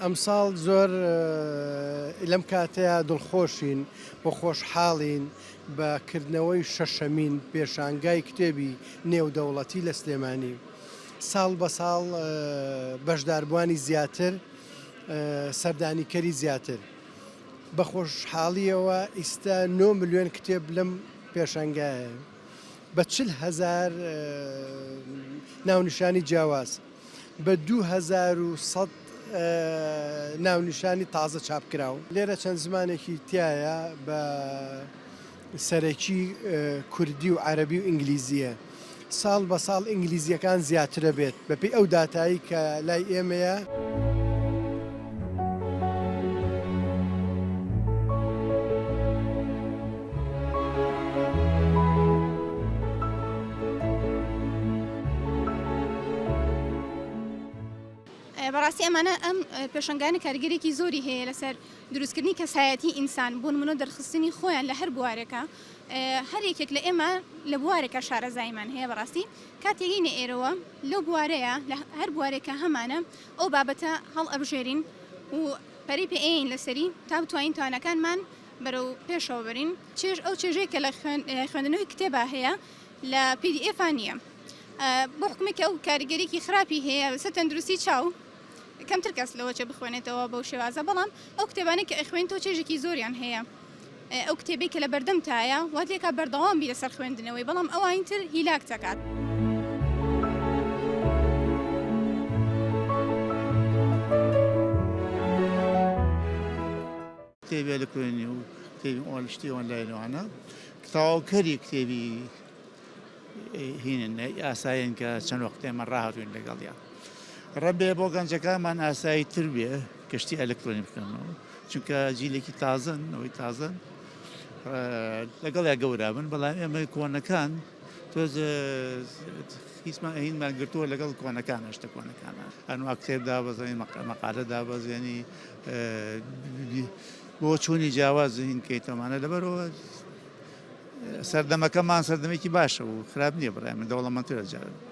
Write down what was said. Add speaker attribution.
Speaker 1: ئەمساڵ زۆر لەم کاتەیا دڵخۆشین و خۆشحاڵین بە کردنەوەی شەشەمین پێشانگای کتێبی نێودەوڵەتی لە سلێمانی. ساڵ بە ساڵ بەشداربووانی زیاتر، سەردانیکەری زیاتر. بە خۆشحاڵییەوە ئیستا نۆ ملیۆن کتێب لەم پێشانگایە بە 40 هەزار ناونیشانی جیاواز. بە 2100 ناونیشانی تازە چاپکراو. لێرە چەند زمانێکی تیایە بە سەرەکی کوردی و عەرەبی و ئینگلیزییە. ساڵ بە ساڵ ئینگلیزییەکان زیاترە بێت بەپێی ئەو داتایی کە لای ئێمەیە.
Speaker 2: بەڕاستی ئەمانە ئەم پێشەنگانە کاریگەرێکی زۆری هەیە لەسەر دروستکردنی کەسایەتی ئینسان بۆ نمونە دەرخستنی خۆیان لە هەر بوارێکە هەر یەکێک لە ئێمە لە بوارێکە شارەزاییمان هەیە بەڕاستی کاتێکینە ئێرەوە لەو بوارەیە لە هەر بوارێکە هەمانە ئەو بابەتە هەڵ ئەبژێرین و پەرەی پێ ئەیەین لەسەری تا بتوانین تواناکانمان بەرەو پێشەوە بەرین چێژ ئەو چێژەی کە لە خوێندنەوەی کتێبا هەیە لە PDF ا نییە بۆ حکومێک ئەو کاریگەریکی خراپی هەیە لەسەر تەندروستی چاو کەمتر کەس لەوە چێ بخوێنێتەوە بەو شێوازە بەڵام ئەو کتێبانەی کە ئەخوێنیتەوە چێژێکی زۆریان هەیە ئەو کتێبەی کە لە بەردەمتایە وات لێکا بەردەوام بی لەسەر خوێندنەوەی بەڵام ئەوانی تر هیلاک دەکات.
Speaker 3: کتێبی ئەلکترۆنی و کتێبی ئۆن شتی ئۆنلاین وانە تەواوکەری کتێبی هینن ئاسایین کە چەند وەخت ئێمە ڕاهاتوین لەگەڵیان ڕەبێ بۆ گەنجەکانمان ئاسایی تر بێ کەشتی ئەلکترۆنی بکەنەوە چونکە جیلێکی تازن ئەوەی تازن لەگەڵیا گەورە بن بەڵام ئێمە کۆنەکان تۆز هیچمان هینمان گرتووە لەگەڵ کۆنەکان شتە کۆنەکانە ئەنوا کتێب دابەزێنی مەقالە دابەزێنی بۆ چوونی جیاواز هین کەیتەمانە لەبەرەوە سەردەمەکەمان سەردەمێکی باشە و خراپ نییە بڕای من دەوڵەمەندترە جاران.